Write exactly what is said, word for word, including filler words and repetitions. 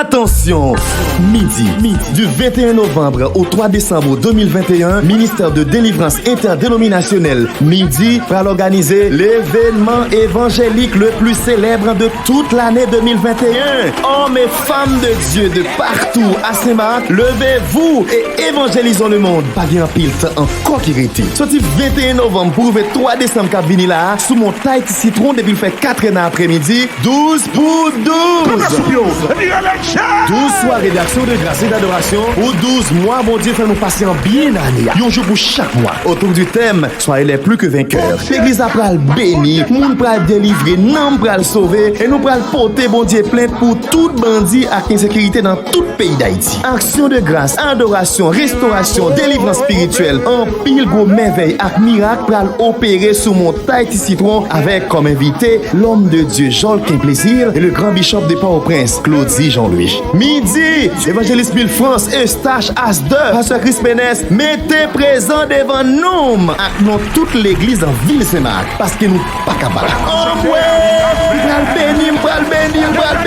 Attention! Midi, midi, du vingt et un novembre au trois décembre deux mille vingt et un, Ministère de Délivrance Interdénominationnelle, Midi, pral òganize l'événement évangélique le plus célèbre de toute l'année deux mille vingt et un. Hommes et femmes de Dieu de partout à Saint-Marc, levez-vous et évangélisons le monde. Pa gen anpil tan ankò ki rete. Soti vingt et un novanm pou rive twa desanm k ap vini la a, sou Montay Ti Sitwon depi l fè katrè nan aprèmidi, douz pou douz. Douz sware d'action, de grâce et d'adoration pou douz mwa Bondye fè nou pase an byen ane a. Yon jou pou chak mwa. Autour du thème, Soyez les plus que vainqueurs. Legliz la pral beni, moun pral delivre, nanm pral sove, e nou pral pote Bondye plent pou tout bandi ak ensekirite nan tout peyi Dayiti. Aksyon de gras, adorasyon, restorasyon, delivrans espirityèl, anpil gwo mèvèy ak mirak pral opere sou Montay Ti Sitwon avèk kòm envite L'homme de Dieu Jolkin Plaisir et le grand bishop de Port-au-Prince, Claudy Jean-Louis. Midi, Evanjelis Mil Frans, Eustache Asdor, Pastè Chris Menès, mete prezan devan non m ak non tout legliz an vil Senmak, paske nou pa ka bat. Anmwe! M pral beni, m pral beni, m pral